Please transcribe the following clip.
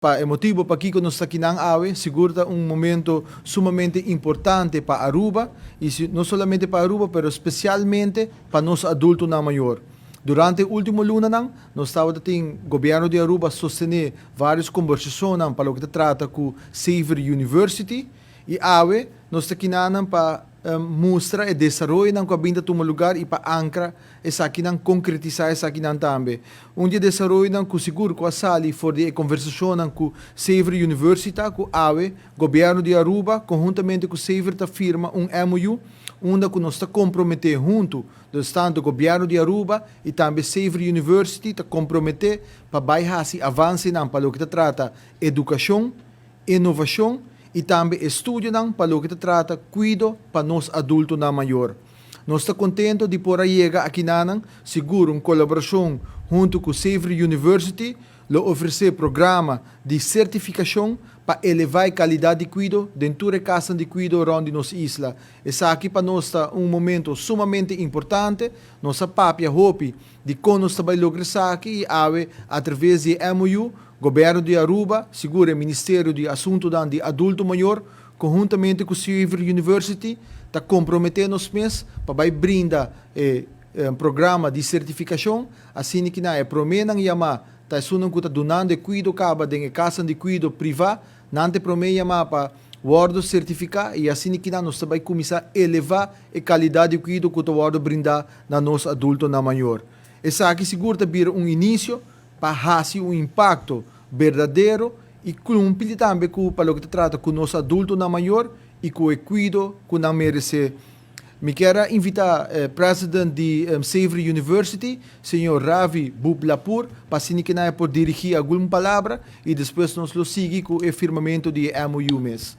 Pa e motibo pakico nos ta akinan awe, sigur ta un momento sumamente importante pa Aruba y no solamente pa Aruba pero specialmente pa nos adultonan mayor. Durante e ultimo lunanan nos tabata tin Gobierno di Aruba sostene varios combersacionnan pa loke ta trata cu Xavier University y awe nos ta akinanan pa mustra e desaroyonan cu a bin ta tuma lugar y pa ancra esakinan, concretisa esakinan tambe. Un di e desaroyonan cu sigur cu a sali for di e conversacionnan cu Xavier University ta cu awe Gobierno di Aruba conhuntamente cu Xavier ta firma un MOU unda cu nos ta compromete hunto, dus tanto Gobierno di Aruba y tambe Xavier University ta compromete pa bay haci avancenan pa loke ta trata educacion, innovacion y tambe estudionan pa loke ta trata cuido pa nos adultonan mayor. Nos ta contento di por a yega akinanan, sigur un colaboracion hunto cu Xavier University lo ofrece programa di certificacion pa eleva e calidad di cuido den tur e casnan di cuido rond di nos isla. Esaki pa nos ta un momento sumamente importante, nos a papia hopi di con nos ta bay logra esaki y awe a traves di e MOU, Gobierno di Aruba, sigur e Ministerio di Asuntonan di Adulto Mayor, conhuntamente cu Xavier University, ta compromete nos mes pa bay brinda e programa di certificacion, asina cu na e promenan yama ta esunnan cu ta dunando e cuido caba den e casanan di cuido priva, nan ta e prome yama pa wordo certifica y asina cu nos ta bay cuminsa eleva e calidad di cuido cu ta wordo brinda na nos adultonan mayor. Esaki sigur ta bira un inicio pa haci un impacto berdadero y cumpli tambe cu pa loke ta trata cu nos adultonan mayor y cu e cuido cu nan merece. Mi kier invita president di Xavier University, señor Ravi Bublapur, pa asina cu nan por dirigi algun palabra y despues nos lo sigui cu e firmamento di MOU mes.